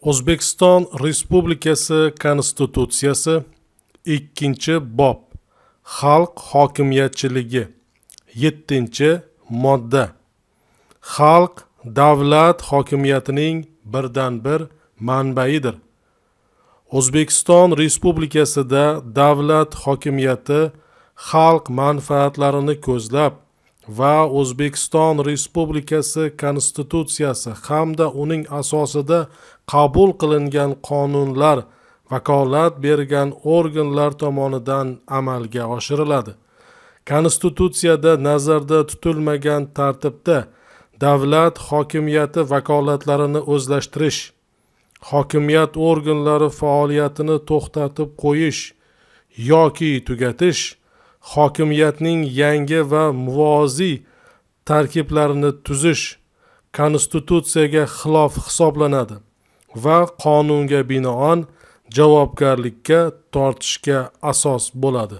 O'zbekiston Respublikasi Konstitutsiyasi, 2-bob, xalq hokimiyatchiligi, 7-modda. Xalq davlat hokimiyatining birdan-bir manbaidir. O'zbekiston Respublikasida davlat hokimiyati xalq manfaatlarini ko'zlab va O'zbekiston Respublikasi Konstitutsiyasi hamda uning asosida qabul qilingan qonunlar vakolat bergan organlar tomonidan amalga oshiriladi. Konstitutsiyada nazarda tutilmagan tartibda davlat hokimiyati vakolatlarini o'zlashtirish, hokimiyat organlari faoliyatini to'xtatib qo'yish yoki tugatish, hokimiyatning yangi va muvoziy tarkiblarini tuzish Konstitutsiyaga xilof hisoblanadi va qonunga binoan javobgarlikka tortishga asos bo'ladi.